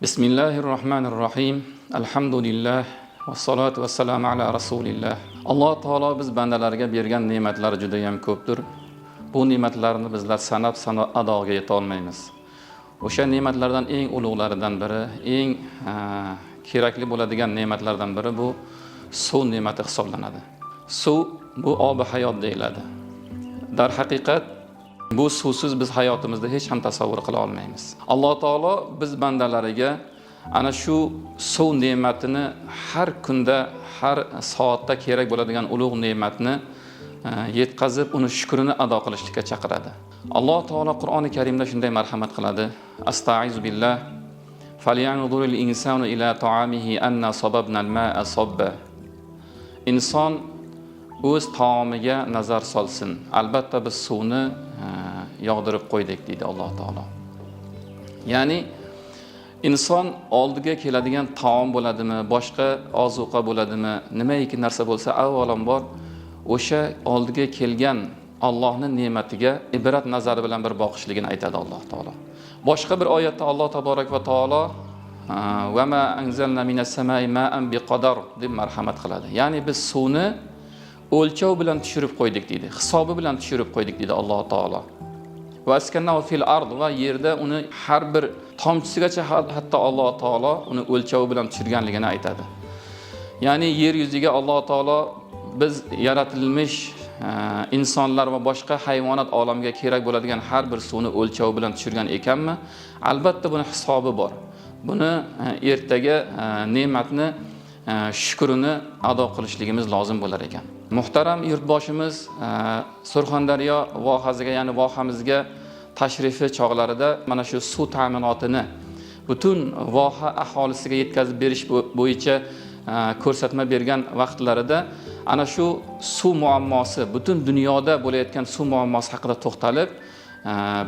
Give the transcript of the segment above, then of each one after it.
Bismillahir rohmanir rohim. Alhamdulillah vassalotu vassalamu ala rasulillah. Alloh taolo biz bandalarga bergan ne'matlari juda ham ko'pdir. Bu ne'matlarni bizlar sanab sanab adoga yeta olmaymiz. O'sha ne'matlardan eng ulug'laridan biri, eng kerakli bo'ladigan ne'matlardan biri bu suv ne'mati hisoblanadi. Suv bu obi hayot deyiladi. Darhaqiqat, bu suvsiz biz hayotimizda hech ham tasavvur qila olmaymiz. Alloh taolo biz bandalariga ana shu suv ne'matini har kunda, har soatda kerak bo'ladigan ulug' ne'matni yetkazib, uni shukrini ado qilishlikka chaqiradi. Alloh taolo Qur'oni Karimda shunday marhamat qiladi. Astaizu billah. Falyanzuril insanu ila ta'amihi anna sababnal ma'a sabba. Inson o'z taomiga nazar solsin. Albatta biz suvni yog'dirib qo'ydik, deydi Alloh taolo. Ya'ni inson oldiga keladigan taom bo'ladimi, boshqa ozuqa bo'ladimi, nimaiki narsa bo'lsa, avvalambor o'sha oldiga kelgan Allohning ne'matiga ibrat nazari bilan bir boqishligini aytadi Alloh taolo. Boshqa bir oyatda Alloh taborak va taolo va ma anzalna minas samai ma'an biqadar deb marhamat qiladi. Ya'ni biz suvni o'lchov bilan tushirib qo'ydik deydi, hisobi bilan tushirib qo'ydik deydi Alloh taolo. Va askannahu fil ard, va yerda uni har bir tomchisigacha hatto Alloh taolo uni o'lchovi bilan tushirganligini aytadi. Ya'ni yer yuziga Alloh taolo biz yaratilmish insonlar va boshqa hayvonot olamiga kerak bo'ladigan har bir suvni o'lchovi bilan tushirgan ekanmi? Albatta buni hisobi bor. Buni ertaga ne'matni shukrini ado qilishligimiz lozim bo'lar ekan. Muhtaram yurtboshimiz Surxondaryo vohasiga, ya'ni vohamizga tashrifi chog'larida mana shu suv ta'minotini butun voha aholisiga yetkazib berish bo'yicha ko'rsatma bergan vaqtlarida ana shu suv muammosi, butun dunyoda bo'layotgan suv muammosi haqida to'xtalib,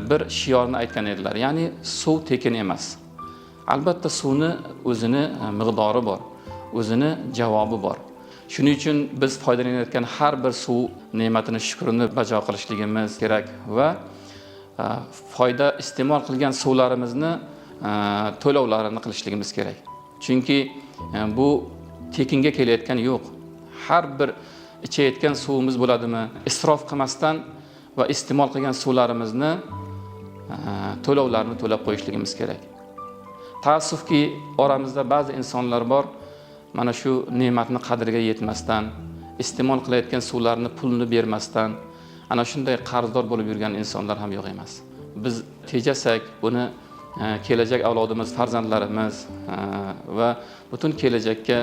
bir shiorni aytgan edilar. Ya'ni suv tekin emas. Albatta suvni o'zini miqdori bor, o'zini javobi bor. Shuning uchun biz foydalanayotgan har bir suv ne'matini shukrini bajo qilishligimiz kerak va foyda iste'mol qilgan suvlarimizni to'lovlarini qilishligimiz kerak. Chunki bu tekinga kelayotgani yo'q. Har bir ichayotgan suvimiz bo'ladimi, isrof qilmasdan va iste'mol qilgan suvlarimizni to'lovlarini to'lab qo'yishligimiz kerak. Taassufki, oramizda ba'zi insonlar bor, mana shu ne'matni qadriga yetmasdan, iste'mol qilayotgan suvlarni pulini bermasdan, ana shunday qarzdor bo'lib yurgan insonlar ham yo'q emas. Biz tejasak, buni kelajak avlodimiz, farzandlarimiz va butun kelajakka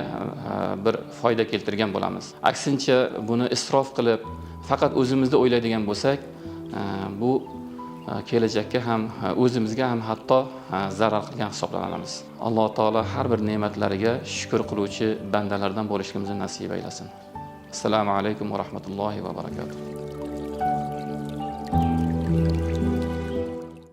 bir foyda keltirgan bo'lamiz. Aksincha, buni isrof qilib, faqat o'zimizni o'ylaydigan bo'lsak, bu kelajakka ham, o'zimizga ham hatto zarar qilgan hisoblanamiz. Alloh taolo har bir ne'matlariga shukr qiluvchi bandalardan bo'lishimizni nasib aylasin. Assalomu alaykum va rahmatullohi va barakatuh.